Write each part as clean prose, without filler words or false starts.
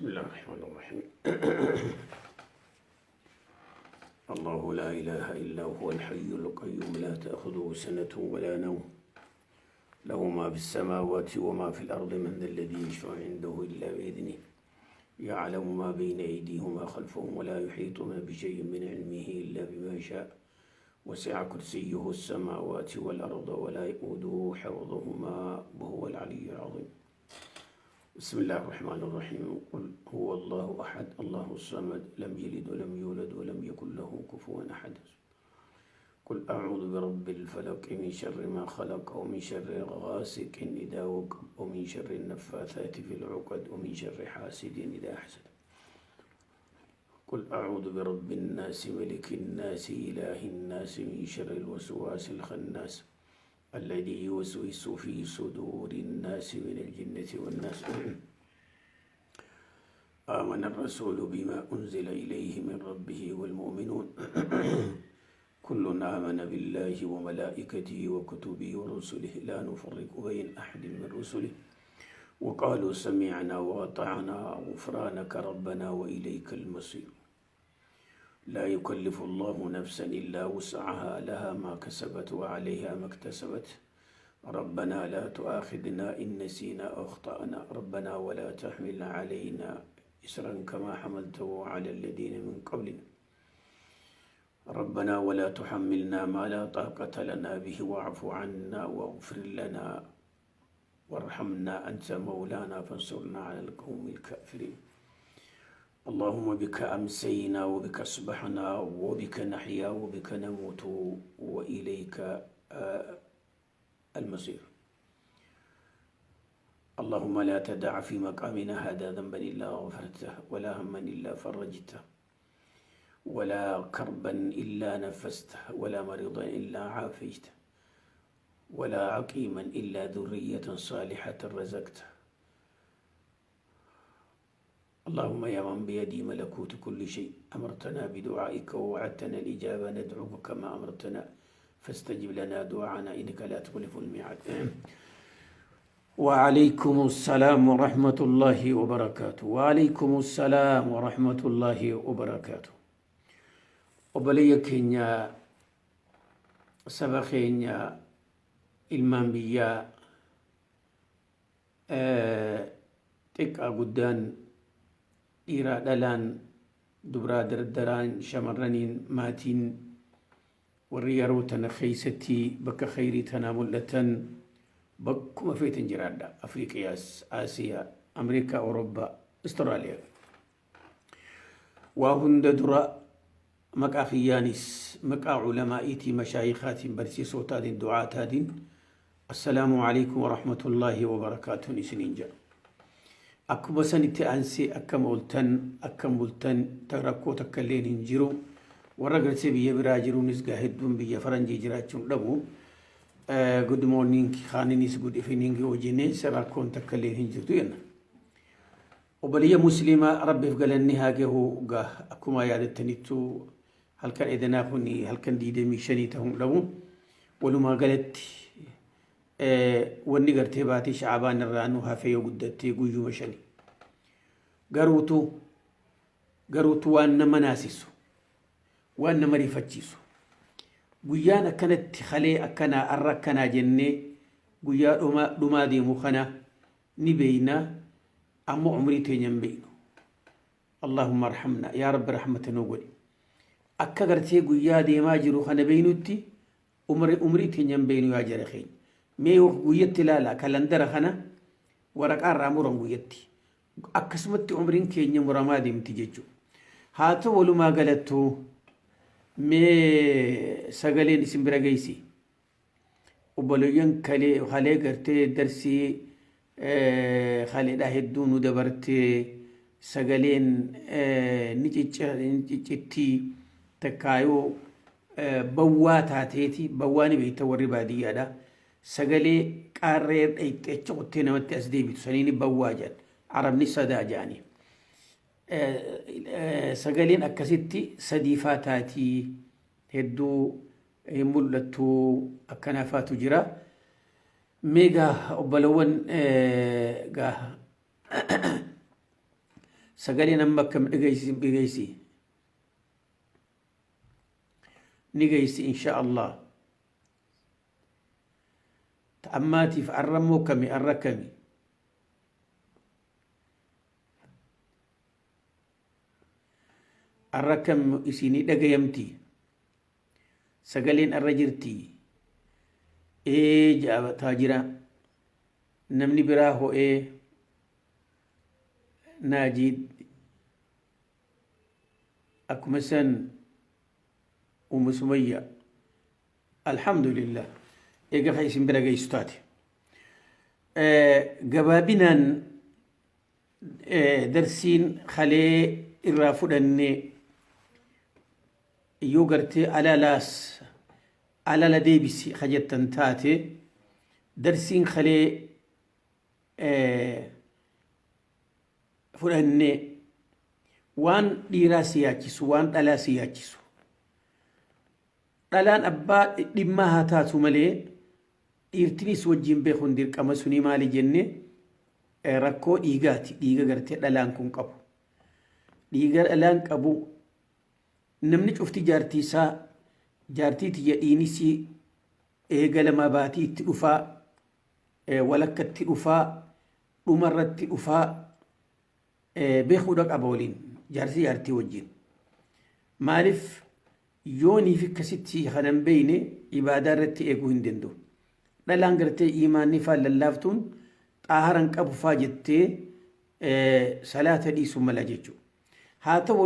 بسم الله الرحمن الرحيم. الله لا إله إلا هو الحي القيوم، لا تأخذه سنة ولا نوم، له ما في السماوات وما في الأرض، من ذا الذي يشفع عنده إلا بإذنه، يعلم ما بين أيديهم وما خلفهم، ولا يحيطون بشيء من علمه إلا بما شاء، وسع كرسيه السماوات والأرض، ولا يؤوده حفظهما، وهو العلي العظيم. بسم الله الرحمن الرحيم. قل هو الله أحد، الله الصمد، لم يلد ولم يولد ولم يكن له كفوا أحد. قل أعوذ برب الفلق، من شر ما خلق، ومن شر غاسق إذا وقب، ومن شر النفاثات في العقد، ومن شر حاسد إذا حسد. قل أعوذ برب الناس، ملك الناس، إله الناس، من شر الوسواس الخناس، الذي يوسوس في صدور الناس، من الجنة والناس. آمن الرسول بما أنزل إليه من ربه والمؤمنون، كل آمن بالله وملائكته وكتبه ورسله، لا نفرق بين أحد من رسله، وقالوا سمعنا وأطعنا، غفرانك ربنا وإليك المصير. لا يكلف الله نفسا إلا وسعها، لها ما كسبت وعليها ما اكتسبت. ربنا لا تؤاخذنا إن نسينا أو أخطأنا، ربنا ولا تحمل علينا إصرا كما حملته على الذين من قبلنا، ربنا ولا تحملنا ما لا طاقة لنا به، واعف عنا واغفر لنا وارحمنا، أنت مولانا فانصرنا على القوم الكافرين. اللهم بك أمسينا، وبك أصبحنا، وبك نحيا، وبك نموت، وإليك المصير. اللهم لا تدع في مقامنا هذا ذنبا إلا غفرته، ولا هما إلا فرجته، ولا كربا إلا نفسته، ولا مريضا إلا عافيته، ولا عقيما إلا ذرية صالحة رزقته. اللهم يا من بيده ملكوت كل شيء، أمرتنا بدعائك ووعدتنا الإجابة، ندعوك كما أمرتنا، فاستجب لنا دعاءنا، إنك لا تخلف الميعاد. وعليكم السلام ورحمة الله وبركاته. وعليكم السلام ورحمة الله وبركاته. Obboleeyya keenya, saba keenya, ilmaan biyyaa, xiqqaa guddaan, dhiiraa dhalaan, dubraa dardaraan, shamarraniin, maatiin, warri yeroo tana keessatti bakka khayrii tanaa mul'atan, bakkuma feetan jiraadha, Afriqiyaas, Aasiyaa, Ameerikaa, Awurooppaa, Austraaliyaa, waa hunda dura maqaa kiyyaanis, maqaa culamaa'iitii, mashaayikaatiin, barsiisotaatiin, du'aataatiin, السلام عليكم ورحمة الله وبركاته isiniin jedha. Akkuma sanitti aansee, akkam ooltan, akkam bultan? Rakkoo takka illeen hin jiru. Warra gartee biyya biraa jiruunis gaa, hedduun biyya faranjii jiraachuun dhabu, good morning, kaaninis good evening wajjinee, rakkoon takka illeen hin jirtu jenna. Obboleeyya Musliimaa, Rabbiif galanni haa gahu. Gaa akkuma yaadattanittu, halkan edanaa kun halkan 25 ta'uun dhabu. Walumaa galatti wanni gartee baatii Shacabaan irraa nu hafee yoo guddattee guyyuma 5. Garuutu waan nama naasisu, waan nama rifachiisu, guyyaan akkanatti halee akkanaa, arra akkanaa jennee guyyaa dhumaa deemu kana ni beeyna, ammoo umrii teenya hin beeynu. اللهم ارحمنا يا رب, رحمة nuu godhi. Akka gartee guyyaa deemaa jiru kana beeynutti umrii teenya hin beeynu. Yaa jara keenya, mee guyyatti ilaala, kalandara kana waraqaa irraa muran guyyatti, akkasumatti umriin keenya muramaa deemti jechuudha. Haa ta'u, walumaa galattuu mee sagaleen isin bira geessi. Obboleeyyan, kalee halee gartee darsii haleedhaa hedduu nu dabartee, sagaleen ni ciccittii, takkaayoo bawwaa taateeti. Bawwaa ni beekta, warri baadiyyaadha. Sagalee qaarree dhayxee achi qottee namatti as deebitu saniini bawwaa jedhan. Arabni sadaa jedhanii. Sagaleen akkasitti sadiifaa taatii, hedduu hin mul'attu, akkanaafaatu jira. Meegaa obbolowwan, gaa Sagaleen amma akkam dhageysi dhageysi ni geessi insha Allah. Ta ammaatiif arrammoo kami arra kami? Arra kam isinii dhagayamti? Sagaleen arra jirti? Ee ja'a taajira. Namni biraa ho'ee naajii akkuma san Umu Sumayya. Alhamdulillah. Eega ka isin bira geessu taate. Gabaabinaan darsiin kalee irraa fudhanne yoo gartee alalaas alala deebisi ka jettan taate, darsiin kalee fudhanne waan dhiiraa si yaachisu, waan dhalaa si yaachisu. Dhalaan abbaa dhimmaa haa taatu malee dhiirtinis wajjin beekuun dirqama. Sunii maali jenne? Rakkoo dhiigaati. Dhiiga gartee dhalaan kun qabu, dhiiga dhalaan qabu, namni cufti jaartii isaa, jaartii tiyya dhiinisii eega lama baatii itti dhufaa, walakkatti dhufaa, dhumarratti dhufaa beekuudha qaba waliin jaartii jaartii wajjin. Maaliif? Yooniif akkasitti kanan beeyne ibaadaa irratti eeguu hin danda'u. Dhalaan gartee imaanni faa lallaaftuun xaaharan qabu faa jettee salaata dhiisuu mala jechuudha. Haa ta'u,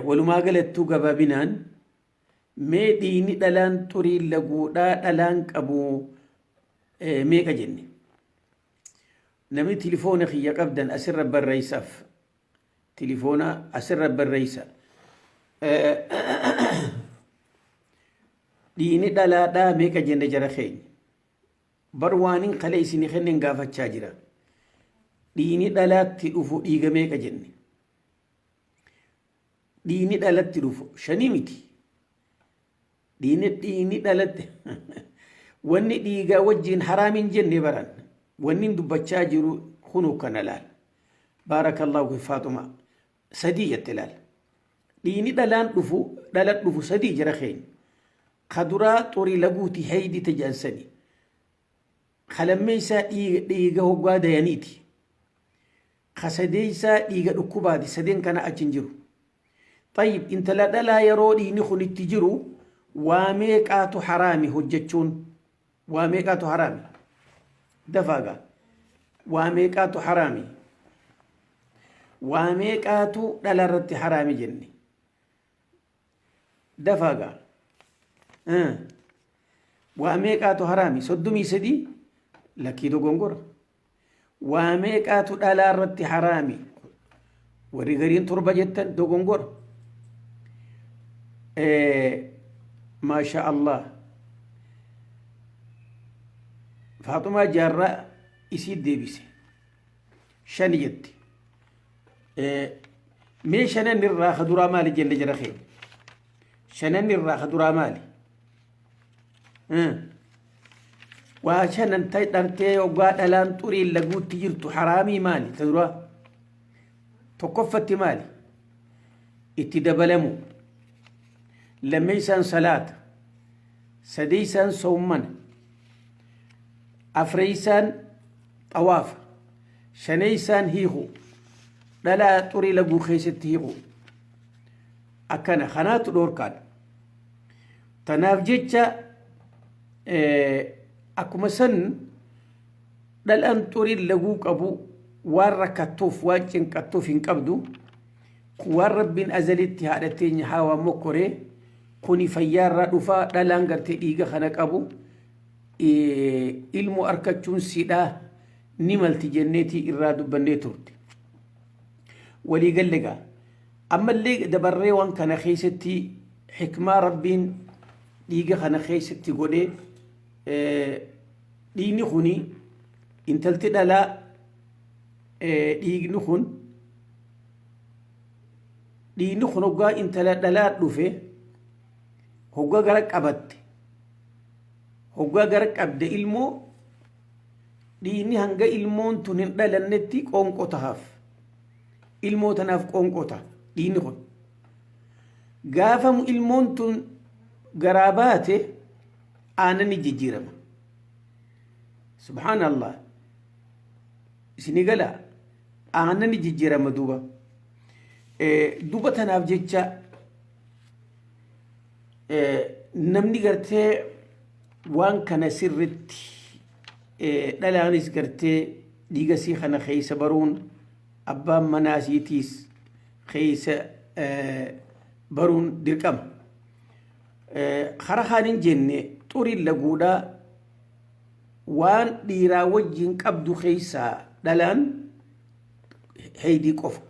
walumaa galattu gabaabinaan mee dhiigni dhalaan xurii laguudhaa dhalaan qabu meeqa jenne? Namni tilifoona kiyya qabdan asirra barreessaaf. Tilifoona asirra barreessa. Dhiigni dhalaadhaa meeqa jenne jara keenya? Bar waanin kalee isinii kennen gaafachaa jira. Dhiigni dhalaatti dhufu dhiiga meeqa jenne? Dhiigni dhalatti dhufu shanii miti. Dhiigni dhalatti wanni dhiigaa wajjin haraamin jenne baran. Wanni dubbachaa jiru kunu kana laal. Baarakallahu fi Faaxuma. Sadii jette laal. Dhiigni dhalaan dhufu, dhala dhufu sadii jira keenya. Kaduraa xurii laguuti, heeydi tajaajilsani. Kalammeessaa dhiiga hoggaa dayaniiti. Kasadeessaa dhiiga dhukkubaati. Sadeen kana achi hin jiru. Tayyib, intala dhalaa yeroo dhiigni kun itti jiru waa meeqaatu haraami hojjechuun? Waa meeqaatu haraami? Dafaagaa. Waa meeqaatu haraami? Waa meeqaatu dhala irratti haraami jenne? Dafaagaa. Waa meeqaatu haraami? 33? Lakkii, dogongora. Waa meeqaatu dhalaa irratti haraami? Warri gariin torba jettan dogongora. Maasha Allah. Faaxumaa Jaarraa isii deebise. Shani jetti. Mee shanan irraa ka duraa maali jenne jara keenya? Shanan irraa ka duraa maali? Waa shanan ta dhartee hoggaa dhalaan xuriin laguutti jirtu haraamii maali? Ta duraa. Tokkoffatti maali? Itti dabalamu. Lammeessaan salaata. Sadeessaan soommana. Afreessaan xawaafa. Shaneessaan hiiku. Dhalaa xurii laguu keessatti hiiku. Akkana kanaatu dhoorkaadha. Tanaaf jecha akkuma san dhalaan xuriin laguu qabu waan rakkattuuf, waan cinqattuuf hin qabdu. Waan Rabbiin azalitti haadha teenya Haawaa mokkoree kuni fayyaarraa dhufaa. Dhalaan gartee dhiiga kana qabu ilmoo arkachuun sidhaa ni malti jenneetii irraa dubbannee turte. Waliigalle gaa. Ammallee dabarree waan kana keessatti hikmaa Rabbiin dhiiga kana keessatti godhee, dhiigni kuni intalti dhalaa dhiigni kun hoggaa intala dhalaa dhufe, hoggaa gara qabatte, hoggaa gara qabde ilmoo Dhiigni hanga ilmoon tun hin dhalannetti qoonqoo tahaaf. Ilmoo tanaaf qoonqoo taha dhiigni kun. Gaafa ilmoon tun garaa baate aananni jijjiirama. Subhaanallah. Isinii gala, aananni jijjiirama duuba. Duuba tanaaf jecha namni gartee waan kana sirritti dhalaanis gartee dhiiga sii kana keessa baruun, abbaan manaa siitiis keessa baruun dirqama. Karaa kaaniin jenne, xuriin laguudhaa waan dhiiraa wajjin qabdu keessaa dhalaan heydii qofa.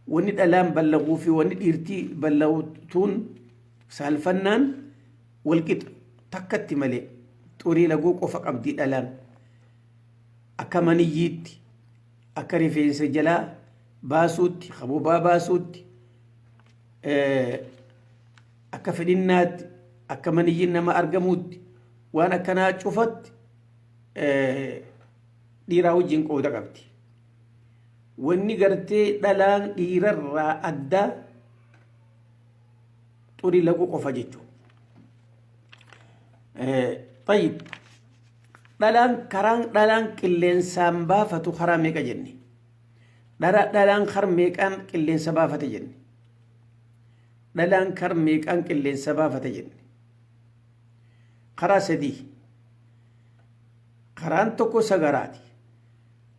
Wanni dhalaan ballaguu fi wanni dhiirtii ballagutuun saalfannaan walqixa takkatti malee xurii laguu qofa qabdi dhalaan. Akka maniyyiitti, akka rifeensa jalaa baasuutti, habobaa baasuutti, akka fedhinnaatti, akka maniyyiin nama argamuutti, waan akkanaa cufatti dhiiraa wajjin qooda qabdi. Wanni gartee dhalaan dhiirarraa addaa xurii laguu qofa jechuudha. Tayyib, dhalaan karaan dhalaan qilleensaan baafatu karaa meeqa jenne? Dhalaan kar meeqaan qilleensa baafate jenne? Dhalaan kar meeqaan qilleensa baafate jenne? Karaa sadii. Karaan tokko sagaraati.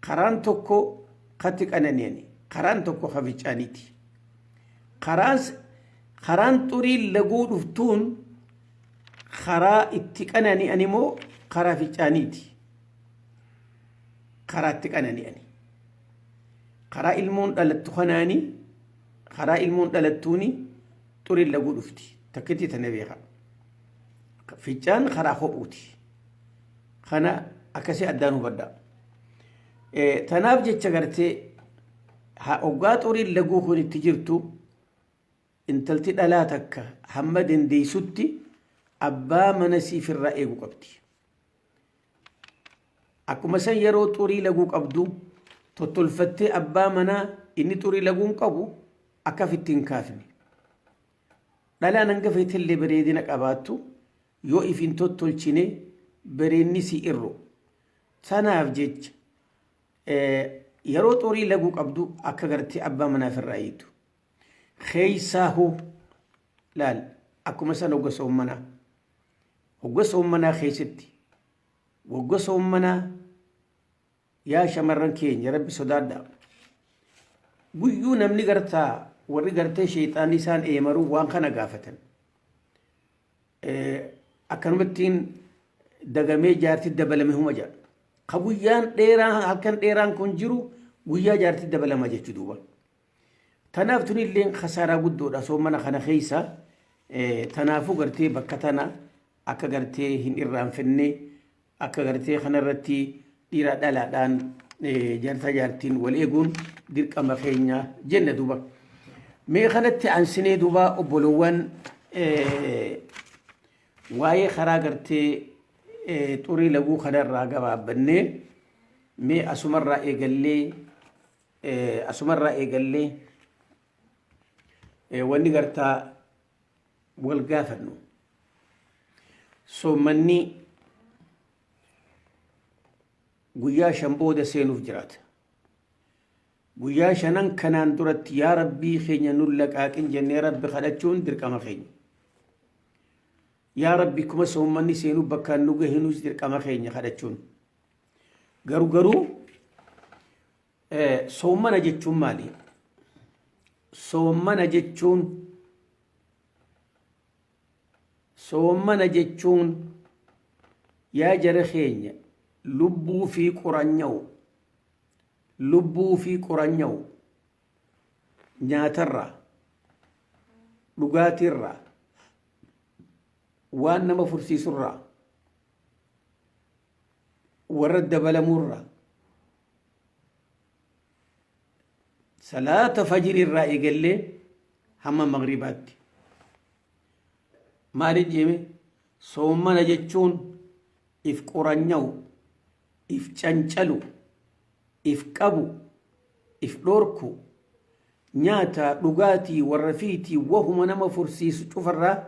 Karaan tokko katti qanani'ani. Karaan tokko kaficaaniiti. Karaan xuriin laguu dhuftuun karaa itti qanani'an immoo karaa ficaaniiti. Karaa itti qanani'ani. Karaa ilmoon dhalattu kanaani, karaa ilmoon dhalattuuni xuriin laguu dhufti. Takkitti tana beeka. Ficcaan karaa kophuuti. Kana akkasii addaan hubadhaa. Tanaaf jecha gartee hoggaa xuriin laguu kun itti jirtu, intalti dhalaa takka hamma dandeessutti abbaa mana siifirraa eegu qabdi. Akkuma san yeroo xurii laguu qabdu tottolfattee abbaa manaa inni xurii laguun qabu akka ofitti hin kaafne. Dhalaan hanga feetellee bareedina qabaattu, yoo if hin tottolchine bareenni si irru. Tanaaf jecha yeroo xurii laguu qabdu akka gartee abbaa manaa ofirraa eegdu. Keessaahuu laal, akkuma san hogga soommanaa. Hogga soommanaa keessatti, wagga soommanaa, yaa shamarran keenya, Rabbi sodaadhaa. Guyyuu namni gartaa warri gartee sheexaanni isaan eemaruu waan kana gaafatan. Akkanumattiin dagamee jaarti dabalame huma jedha. Ka guyyaan dheeraan, halkan dheeraan kun jiru guyyaa jaarti dabalama jechuu duuba. Tanaaf tunilleen kasaaraa guddoodha soomana kana keessa. Tanaafuu gartee bakka tana akka gartee hin irraanfenne, akka gartee kanarratti dhiira dhalaadhaan, jaarsa jaartiin wal eeguun dirqama keenya jenna duuba. Mee kanatti aansinee duuba, obbolowwan, waa'ee karaa gartee xurii laguu kanarraa gabaabbannee, mee asumarraa eegallee wanni gartaa wal gaafannu, soommanni guyyaa 5 booda seenuuf jiraata. Guyyaa shanan kanaan duratti yaa Rabbii keenya nun laqaaqin jennee Rabbi kadhachuun dirqama keenya. Yaa Rabbi, kuma soommanni seenuu bakkaan nu gahinus dirqama keenya kadhachuun. Garuu soommana jechuun maali? Soommana jechuun, yaa jara keenya, lubbuu fi qoranya'u nyaatarraa, dhugaatirraa, waan nama fursiisurraa, warra dabalamuurraa, salaata fajiriirraa eegallee hamma magribaatti. Maaliin jeeme? Soommana jechuun if qoranya'u. If cancalu, if qabu, if dhoorku, nyaata, dhugaatii, warra fiitii, wahuma nama fursiisu cufarraa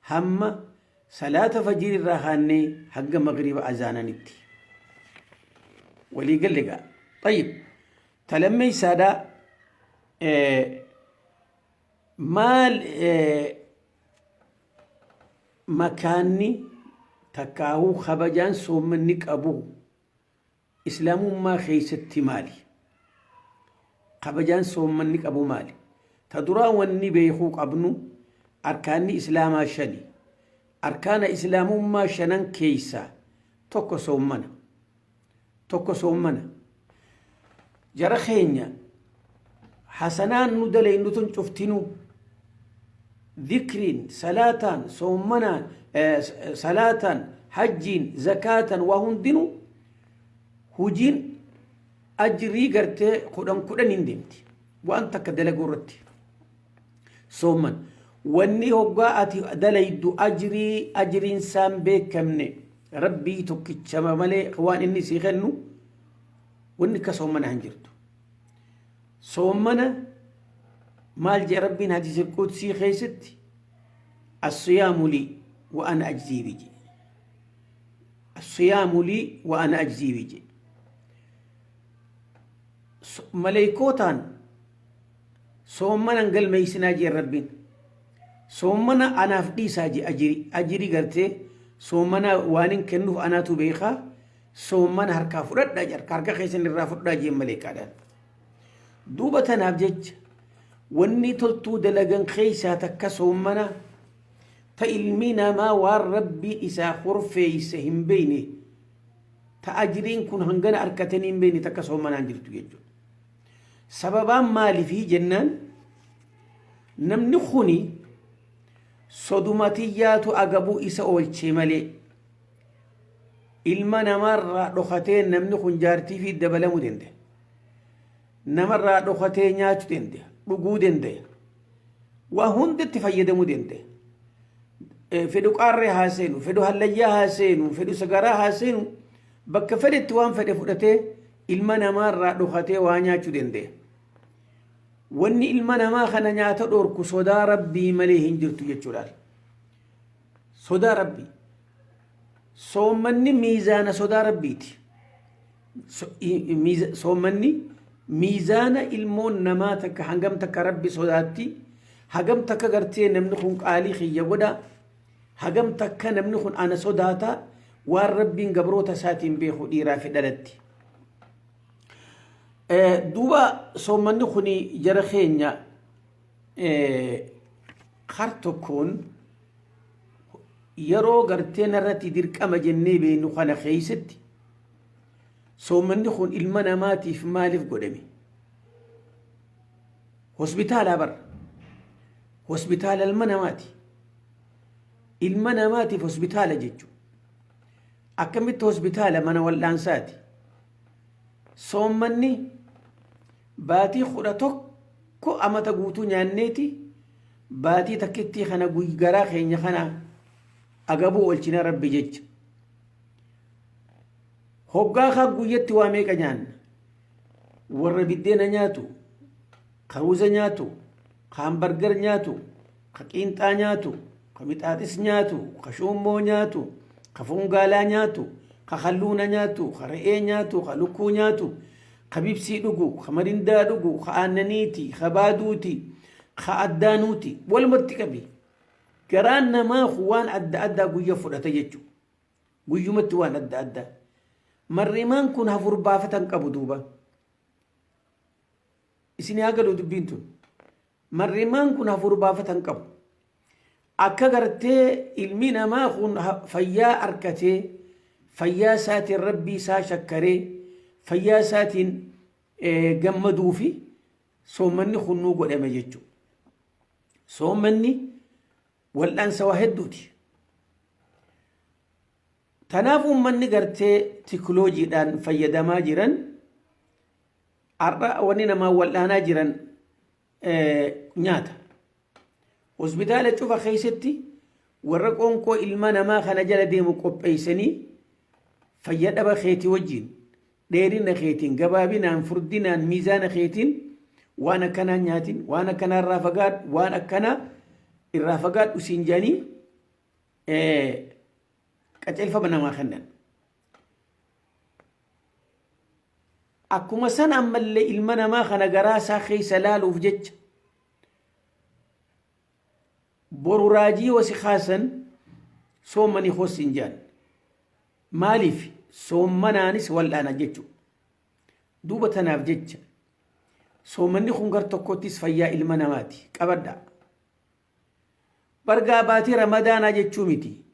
hamma salaata fajirirraa haannee hanga magriba azaananitti. Walii galle gaa. طيب, talammeeysaadha, maal makaanni takkaahuu kabajaan soommanni qabu islaamummaa keessatti maali? Kabajaan soommanni qabu maali? Ta duraa wanni beekuu qabnu, arkaanni islaamaa shani. Arkaana islaamummaa shanan keeysaa tokko soommana. Tokko soommana. Jara keenya, hasanaan nu dalaynu tun cuftinuu, dhikriin, salaataan, soommanaan, salaataan, hajjiin, zakaatan, waa hundinuu hujiin ajrii gartee 10 10 hin deemti waan takka dalaguu irratti. Soomman wanni hoggaa ati dalaydu ajrii ajriin isaan beekamne, Rabbii tokkicha malee waan inni sii kennu wanni akka soommana hin jirtu. Soommana maal jee Rabbiin hadiisa qudsii keessatti? الصيام لي وأنا أجزي به. الصيام لي وأنا أجزي به. Maleeykootaan soommanan galmeeysinaa jee Rabbiin. Soommana anaaf dhiisaa jee. Ajiri gartee soommana waan hin kennuuf anaatu beekaa, soommana harkaa fudhadhaa jee, harka keessan irraa fudhadhaa jee maleekaadhaan. Duuba tanaaf jecha wanni toltuu dalagan keessaa takka soommana. Ta ilmi namaa waan Rabbiin isaa horfeeyse hin beeyne, ta ajriin kun hangana arkatanii hin beeyne, takka soommanaan jirtu jechuudha. Sababaan maaliifii jennaan, namni kuni sodumatiyyaatu agabuu isa oolchee malee ilma namaarraa dhokatee namni kun jaartii fi dabalamuu danda'a. Namarraa dhokatee nyaachuu danda'a, dhuguu danda'a. Waa hundatti fayyadamuu danda'a. Fedhu qaarree haa seenu, fedhu hallayyaa haa seenu, fedhu sagaraa haa seenu, bakka fedhetti waan fedhe fudhatee ilma namaarraa dhokatee waa nyaachuu danda'a. Wanni ilma namaa kana nyaata dhorku sodaa Rabbii malee hin jirtu jechuudha. Sodaa Rabbii. Soommanni miizaana sodaa Rabbiiti. Soommanni miizaana ilmoon namaa takka hangam takka Rabbi sodaatti, hagam takka gartee namni kun qaalii kiyya godha, hagam takka namni kun ana sodaata, waan Rabbiin gabroota isaatiin beeku dhiiraa fi dhalatti. Duuba soommanni kun, jara keenya, kar tokkoon yeroo gartee narratti dirqama jennee beeknu kana keessatti soommanni kun ilma namaatiif maaliif godhame? Hospitaalaa bara. Hospitaala ilma namaati. Ilma namaatiif hospitaala jechuudha. Akkamitti hospitaala mana wal'aansaati? Soommanni baatii 11 amata guutuu nyaanneeti, baatii takkittii kana garaa keenya kana agabuu oolchina Rabbi jecha. Hoggaa kaan guyyatti waa meeqa nyaanna? Warra biddeena nyaatu, ka ruuza nyaatu, ka hamburger nyaatu, ka qiinxaa nyaatu, ka mixaaxis nyaatu, ka shuummoo nyaatu, ka foongaalaa nyaatu, ka halluuna nyaatu, ka re'ee nyaatu, ka lukkuu nyaatu, ka bibsii dhugu, ka marindaa dhugu, ka aannaniiti, ka baaduuti, ka addaanuuti. Walumatti qabi. Garaan namaa waan adda addaa guyya fudhata jechuudha. Guyyumatti waan adda addaa. Marrimaan kun hafur baafatan qabu duuba. Isin haa galu dubbiin tun. Marrimaan kun hafur baafatan qabu. Akka gartee ilmi namaa kun fayyaa arkatee, fayyaa isaatiin Rabbii isaa shakkaree, fayyaa isaatiin gammaduu fi soommanni kun nuu godhame jechuudha. Soommanni wal'aansa waa hedduuti. Tanaaf uummanni gartee tikiloojiidhaan fayyadamaa jiran har'a wanni namaa wal'aanaa jiran nyaata. Hospitaala cufa keessatti warra qoonqoo ilma namaa kana jala deemu qopheessanii Fayya dhaba keetii wajjin, dheerina keetiin, gabaabinaan, furdinaan, miizaana keetiin waan akkanaa nyaatin, waan akkanaa irraa fagaadhu, waan akkanaa irraa fagaadhu siin jedhanii qajeelfama namaa kennan. Akkuma san ammallee ilma namaa kana garaa isaa keessa laaluuf jecha boru raajii yoo si kaasan soommani koos siin jedhan. Maaliif soommanaanis wal'aana jechuudha. Duuba tanaaf jecha soommanni kun gar tokkottis fayyaa ilma namaati qabadhaa. Bargaa baatii ramadaanaa jechuu miti.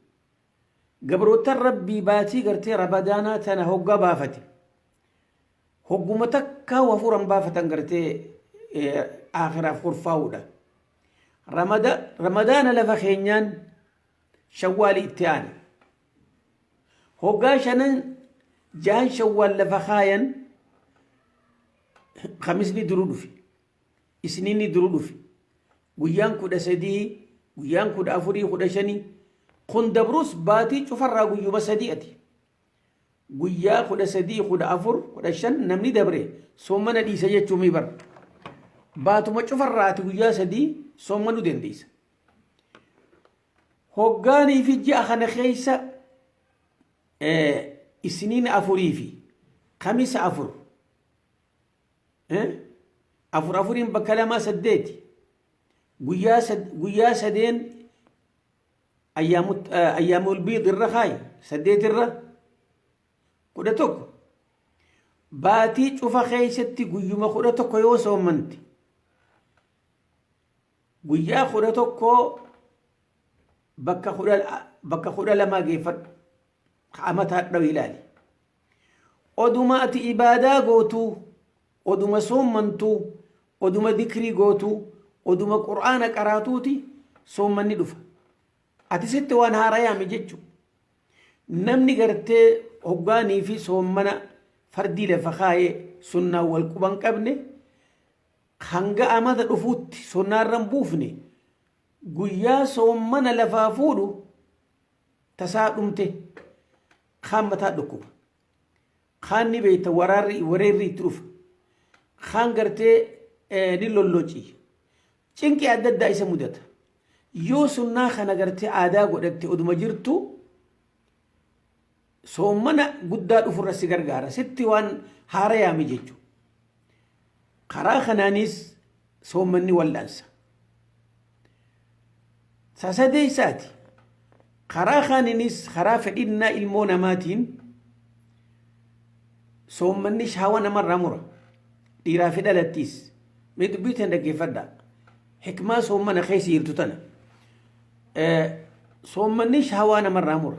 Gabroottan Rabbii baatii gartee ramadaanaa tana hogga baafate. Hogguma takkaa hafuuran baafatan gartee aakhiraaf kurfaa'uudha. Ramadaana lafa keenyaan shawwaali itti aane. Hoggaa shanan jahan shawwaal lafa kaayan khamisni duruu dhufe. Isniinni duru dhufe. Guyyaan 13, guyyaan 14, 15 kun dabrus baatii cufarraa guyyuma sadii ati. Guyyaa 13, 14, 15 namni dabre soommana dhiisa jechuu mi bar. Baatuma cufarraa ati guyyaa sadii soommanuu dandeessa. Hoggaanii fi ji'a kana keessa isniina afurii fi kamisa afur Afur afuriin bakka lamaa saddeeti. Guyyaa sadeen ayyaamul biid irra kaayi saddeet irra 11. Baatii cufa keessatti guyyuma 11 yoo soommante guyyaa 11 bakka 12 geeffadhu. Amataa dhawi ilaali. Oduma ati ibaadaa gootuu, oduma soommantuu, oduma dikrii gootuu, oduma qur'aana qaraatuuti soommanni dhufa. Ati sitti waan haarayaami jechu. Namni gartee hoggaanii fi soommana fardii lafa kaayee sunnaan wal quban qabne hanga amata dhufuutti sunnaarra hin buufne guyyaa soommana lafaa fuudhu tasaa dhumte. Kaan mataa dhukkuba. Kaan ni beekta waraarri wareerri itti dhufa. Kaan gartee ni lolloci. Cinqii adda addaa isa mudata. Yoo sunnaa kana gartee aadaa godhatte oduma jirtu soommana guddaa dhufurra si gargaara. Sitti waan haara yaami jechuudha. Karaa kanaanis soommanni wal'aansa. Sasadeessaati. Karaa kaaninis karaa fedhinnaa ilmoo namaatiin soommanni shaawa namarraa mura. Dhiiraa fi dhalattiis. Mee dubbii tana dhaggeeffadhaa. Hikmaa soommana keessa jirtu tana. Soommanni shahawaa namarraa mura.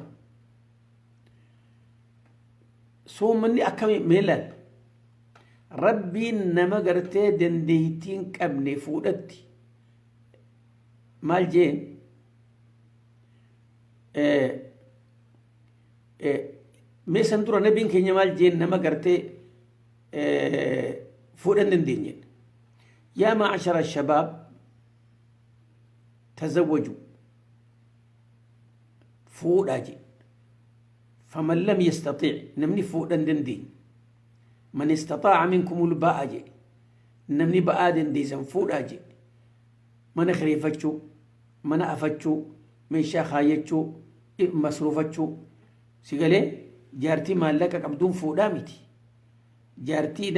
Soommanni akkami mee laal. Rabbiin nama gartee dandeettii hin qabne fuudhatti maal jeen mee san dura nabiin keenya maal jeen nama gartee fuudha hin dandeenyeen yaa maashara shabaab tazawwaju fuudhaa jee faman lam yastaxiic namni fuudha hin dandeenye man istaxaaca minkumul baa'a jee namni ba'aa dandeessan fuudhaa jee mana kireeffachuu, mana afachuu, meeshaa kaayyachuu, masruufachuu. Si galee jaartii maallaqa qabduun fuudhaa miti. Jaartii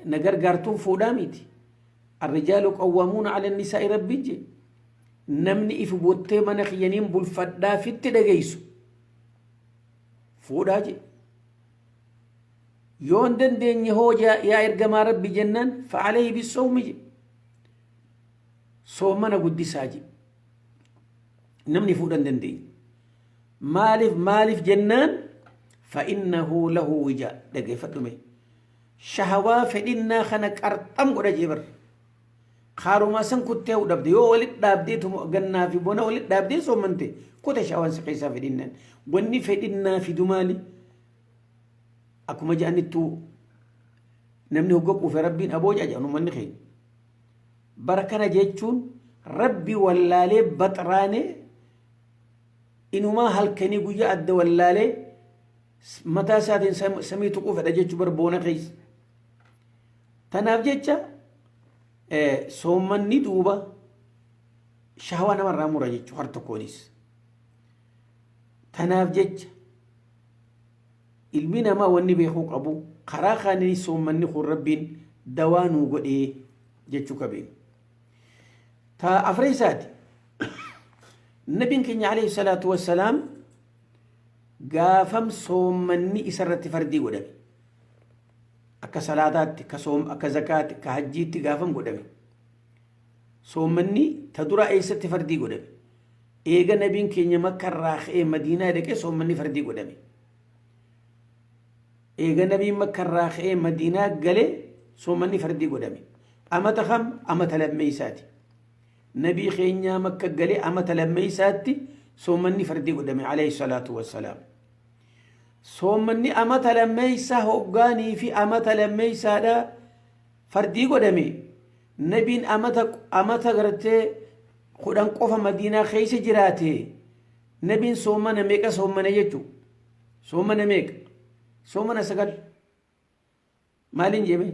na gargaartuun fuudhaa miti. Arrijaalu qawwaamuuna ala nisaa'i rabbiin jee. Namni if bottee mana kiyyaniin bulfadhaa fitti dhageessu. Fuudhaa jee. Yoo hin dandeenye hoo yaa ergamaa rabbi jennaan fa'alayhi bissawmi je. Soomana guddisaa je. Namni fuudha hin dandeenye. Maaliif maaliif jennaan fa'innahu lahu wijaa dhaggeeffadhu mee. Shahawaa fedhinnaa kana qarxam godha jee bar. Kaarumaa san kuttee dhabde yoo walit dhaabdee gannaa fi bona walit dhaabdee soomante kute shahawaan si keessaa fedhinnaan. Wanni fedhinnaa fidu maali? Akkuma jedhanittuu namni hogga quufe rabbiin aboo jedha jedhan uummanni keenya. Bara kana jechuun rabbi wallaalee baxraanee inumaa halkanii guyyaa adda wallaalee Mataa isaatiin samii tuquu fedha jechuu bar boona keessa. Tanaaf jecha soommanni duuba shahwaa namarraa mura jechuu har tokkoonis. Tanaaf jecha ilmi namaa wanni beekuu qabu karaa kaaniin soommanni kun Rabbiin dawaa nuu godhee jechuu qabeen. Ta afreessaati. Nabiin keenya alayhi salaatu wassalaam gaafam soommanni isarratti fardii godhame. Akka salaataatti, akka soom, akka zakaatti, akka hajjiitti gaafam godhame. Soommanni ta duraa eessatti fardii godhame? Eega nabiin keenya Makka irraa ka'ee Madiinaa dhaqee soommanni fardii godhame. Eega nabiin Makka irraa ka'ee Madiinaa gale soommanni fardii godhame. Amata kam? Amata lammeeysaati. Nabii keenyaa Makka gale amata lammeeysaatti soommanni fardii godhame alayhi salaatu wassalaam. Soommanni amata lammeeysaa hoggaanii fi amata lammeeysaadha fardii godhame. Nabiin amata amata gartee 10 qofa Madiinaa keessa jiraate. Nabiin soomana meeqa soomane jechu? Soomana meeqa? Soomana 9. Maaliin jeme?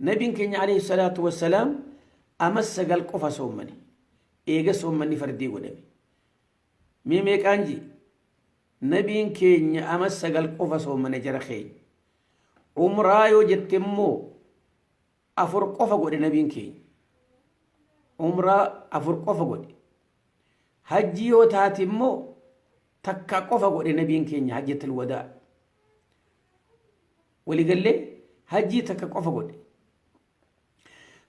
Nabiin keenya alayhi salaatu wassalaam ama 9 qofa soomane. Eega soommanni fardii godhame. Mee meeqaan ji? Nabiin keenya ama 9 qofa soomane jara keenya. Umraa yoo jette immoo 4 qofa godhe nabiin keenya. Umraa 4 qofa godhe. Hajji yoo taate immoo takka qofa godhe nabiin keenya hajjatul wadaa. Waliigallee hajjii takka qofa godhe.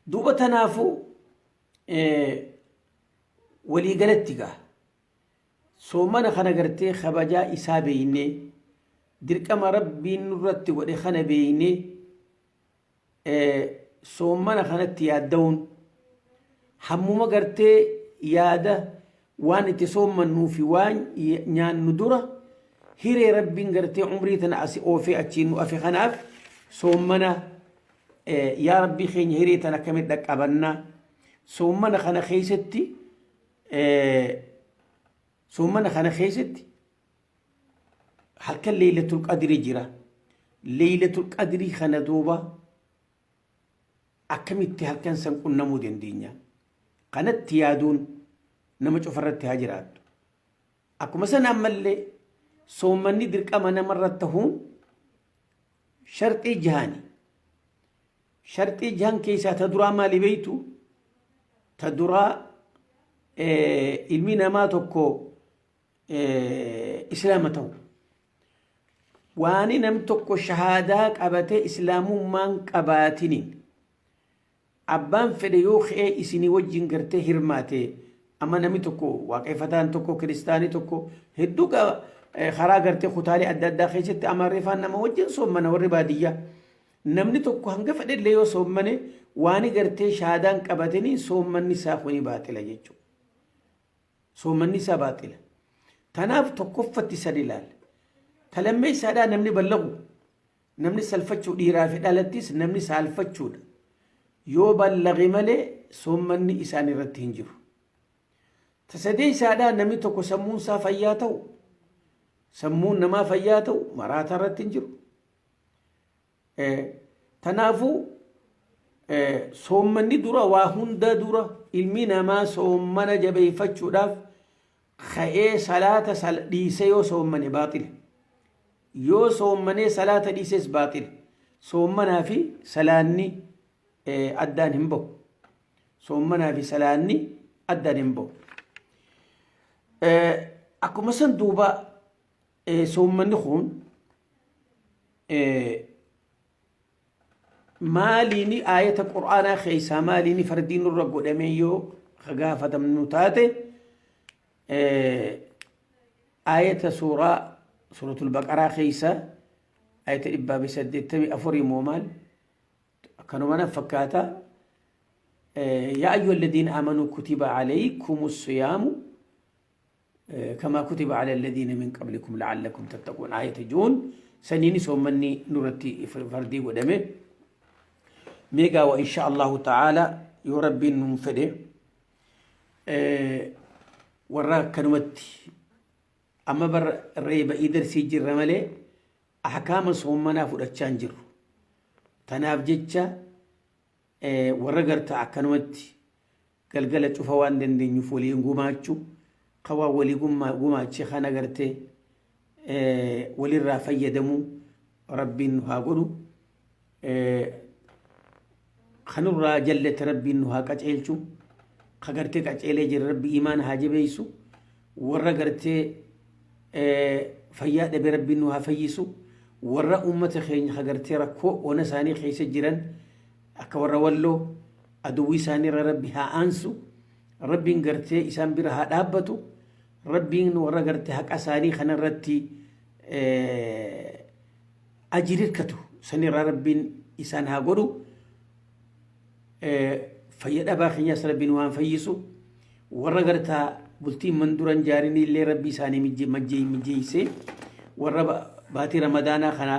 Duuba tanaafuu waliigalatti gaa soomana kana gartee kabajaa isaa beeynee dirqama Rabbiin nurratti godhe kana beeynee soommana kanatti yaadda'uun hammuma gartee yaada waan itti soommannuu fi waan nyaannu dura hiree Rabbiin gartee umrii tana asi oofee achiin nu afe kanaaf soommana yaa Rabbii keenya hiree tana akkamitti dhaqqabannaa soommana kana keessatti soommana kana keessatti halkan leeylatul qadri jira. Leeylatul qadrii kana duuba akkamitti halkan san qunnamuu dandeenya? Kanatti yaaduun nama cufarratti haa jiraattu. Akkuma sana ammallee soommanni dirqama namarra tahuun sharxii jahaani. Sharxii jahan keessaa ta duraa maali beektu? Ta duraa ilmi namaa tokko Islaama ta'u. Waani nam tokko shahaadaa qabatee islaamummaan qabaatiniin abbaan fedhe yoo ka'ee isinii wajjin gartee hirmaate amma namni tokko waaqeffataan tokko kiristaanii tokko hedduu karaa gartee kutaalee adda addaa keessatti amaarrifaan nama wajjin soommana warri baadiyyaa. Namni tokko hanga fedhellee yoo soommane waani gartee shahaadaan qabatiniin soommanni isaa kuni baaxila jechuudha. Soommanni isaa baaxila. Tanaaf tokkoffatti san ilaalla. Ta lammeessaadhaa namni ballagu namni salfachuu dhiiraa fi dhalattis namni saalfachuudha. Yoo ballage malee soommanni isaan irratti hin jiru. Ta sadeessaadhaa namni tokko sammuun isaa fayyaa ta'u sammuun namaa fayyaa ta'u maraataa irratti hin jiru. Tanaafuu soommanni dura waa hunda dura ilmi namaa soommana jabeeffachuudhaaf ka'ee salaata dhiisee yoo soommane baaxila. Yoo soommanee salaata dhiises baaxila. Soommanaa fi salaanni addaan hin bahu. Soommanaa fi salaanni addaan hin bahu. Akkuma san duuba soommanni kun maaliini aayata qur'aanaa keessaa maaliini fardii nurra godhamee yoo ka gaafatamnu taate aayata suuraa suuratul baqaraa keessa aayata 184 moo maal akkanuma na fakkaata yaa ayyuha alladhiina aamanuu kutiba alaykum siyaamu kamaa kutiba ala alladhiina min qablikum la'allakum tattaquun aayata juun saniini soommanni nurratti fardii godhame meegaa wa insha allahu ta'ala yoo Rabbiin nuun fedhe warra akkanumatti amma bar reeba'ii darsii jirra malee Ahkaama soommanaa fudhachaa hin jirru. Tanaaf jecha warra gartaa akkanumatti galgala cufa waan dandeenyuuf waliin gumaachuu, ka waan walii gumaache kana gartee walirraa fayyadamuu Rabbiin nu haa godhu. Kanurraa jallate Rabbiin nu haa qaceelchu. Ka gartee qaceelee jira Rabbi imaana haa jabeessu. Warra gartee fayyaa dhabe Rabbiin nu haa fayyisu. Warra uummata keenya ka gartee rakkoo ona isaanii keessa jiran akka warra Walloo aduwwii isaanii irra Rabbi haa aansu. Rabbiin gartee isaan bira haa dhaabbatu. Rabbiin warra gartee haqa isaanii kanarratti ajiri hirkatu sanirraa Rabbiin isaan haa godhu. Fayya dhabaa keenyas Rabbiin waan fayyisu. Warra gartaa bultiin man duran jaarinii illee Rabbi isaanii mijeessee warra baatii Ramadaanaa kana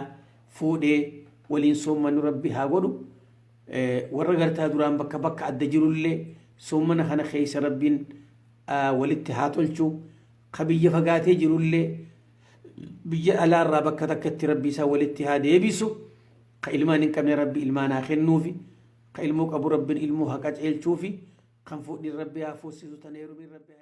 fuudhee waliin soommannu Rabbi haa godhu. Warra gartaa duraan bakka bakka adda jirullee soommana kana keessa Rabbiin walitti haa tolchu. Ka biyya fagaatee jirullee biyya alaarraa bakka takkatti Rabbi isaa walitti haa deebisu. Ka ilmaan hin qabne Rabbi ilmaan haa kennuufi. Ka ilmoo qabu Rabbiin ilmoo haa qaceelchuufi. Kan fuudhin Rabbi haa fuusisu, tan heerumin Rabbi haa